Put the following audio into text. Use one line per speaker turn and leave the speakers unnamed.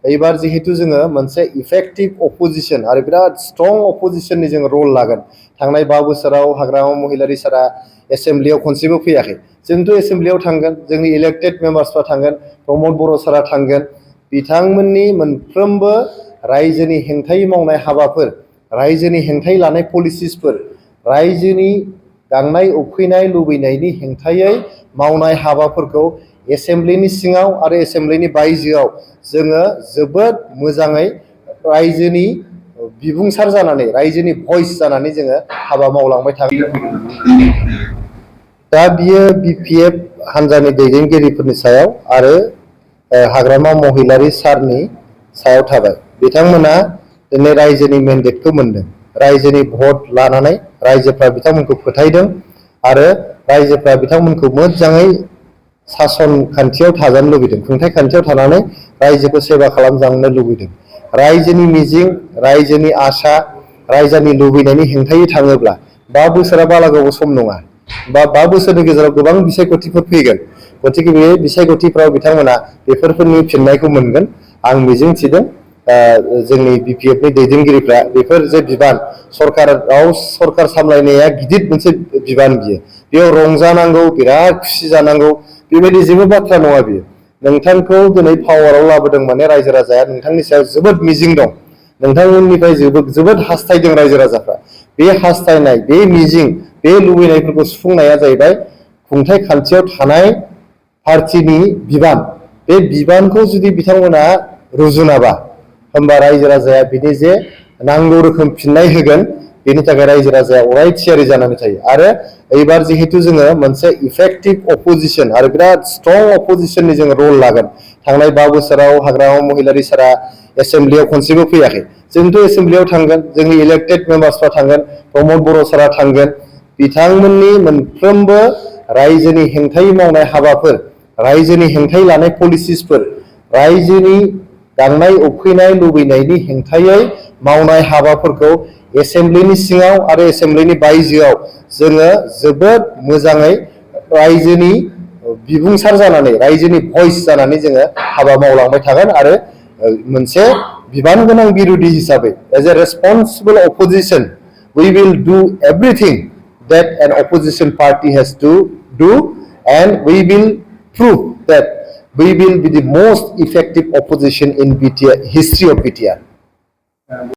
एबार जिहेतु जोङो मोनसे इफेक्टिव अपोजिशन आरो बिराद स्ट्रं अपोजिशननि जों रल लागोन। थांनाय 5 बोसोराव हाग्रामा महिलारी सारा एसेम्ब्लियाव खनसेबो फैयाखै। जोंथ' एसेम्ब्लियाव थांगोन, जोंनि इलेक्टेड मेम्बार्सफ्रा थांगोन, प्रमद बर' सारा थांगोन। बिथांमोननि मोनफ्रोमबो रायजोनि हेंथायै मावनाय हाबाफोर, रायजोनि हेंथायै लानाय पलिसिसफोर, रायजोनि गांनाय उखैनाय लुबैनायनि हेंथायै मावनाय हाबाफोरखौ एसेम्ब्लिनि सिङाव आरो एसेम्ब्लिनि बायजोआव जोङो जोबोद मोजाङै रायजोनि बिबुंसार जानानै, रायजोनि भइस जानानै जोङो हाबा मावलांबाय थागोन। दा बियो बिपिएफ हान्जानि दैदेनगिरिफोरनि सायाव आरो हाग्रामा महिलारी सारनि सायाव थाबाय। बिथांमोना दिनै रायजोनि मेन्डेटखौ मोनदों। रायजोनि भट लानानै रायजोफ्रा बिथांमोनखौ फोथायदों आरो रायजोफ्रा बिथांमोनखौ मोजाङै सासन खान्थियाव थाजानो लुबैदों, खुंथाय खान्थियाव थानानै रायजोखौ सेवा खालामजानो लुबैदों। रायजोनि मिजिं, रायजोनि आसा, रायजोनि लुबैनायनि हेंथायै थाङोब्ला 5 बोसोरा बारा गोबाव सम नङा। 5 बोसोरनि गेजेराव गोबां बिसायख'थिफोर फैगोन। गतिके बे बिसायख'थिफ्राव बिथांमोना बेफोरनि फिननायखौ मोनगोन आं मिजिंथिदों। जोंनि बिपिएफनि दैदेनगिरिफ्रा बेफोर जे बिबान, सरकार सामलायनाया गिदिर मोनसे बिबान बियो। बेयाव रंजानांगौ, बिराद खुसि जानांगौ, बेबायदि जेबो बाथ्रा नङा बियो। नोंथांखौ दिनै पावाराव लाबोदों माने रायजो राजाया नोंथांनि सायाव जोबोद मिजिं दं। नोंथांमोननिफ्राय जोबोद हास्थायदों रायजो राजाफ्रा। बे हास्थायनाय, बे मिजिं, बे लुबैनायफोरखौ सुफुंनाया जाहैबाय खुंथाय खान्थियाव थानाय पार्टिनि बिबान। बे बिबानखौ जुदि बिथांमोना रुजुनाबा होमबा रायजो राजाया बिनि जे नांगौ रोखोम फिननाय होगोन, बेनि थाखाय रायजो राजाया अराय थियारि जानानै थायो। आरो एबार जिहेतु जोङो मोनसे इफेक्टिव अपोजिशन आरो बिराद स्ट्रं अपोजिशननि जों रल लागोन। थांनाय 5 बोसोराव हाग्रामा महिलारी सारा एसेम्ब्लियाव खनसेबो फैयाखै। जोंथ' एसेम्ब्लियाव थांगोन, जोंनि इलेक्टेड मेम्बार्सफ्रा थांगोन, प्रमद बर' सारा थांगोन। बिथांमोननि मोनफ्रोमबो रायजोनि हेंथायै मावनाय हाबाफोर, रायजोनि हेंथायै लानाय पलिसिसफोर, रायजोनि गांनाय उखैनाय लुबैनायनि हेंथायै मावनाय हाबाफोरखौ एसेम्ब्लिनि सिङाव आरो एसेम्ब्लिनि बायजोआव जोङो जोबोद मोजाङै रायजोनि बिबुंसार जानानै, रायजोनि भइस जानानै जोङो हाबा मावलांबाय थागोन। आरो मोनसे बिबान गोनां बिरोधि हिसाबै as a रेसपन्सिबल opposition we will do everything that an opposition party has to do, and we will prove that we will be the most effective opposition in BTR, history of BTR.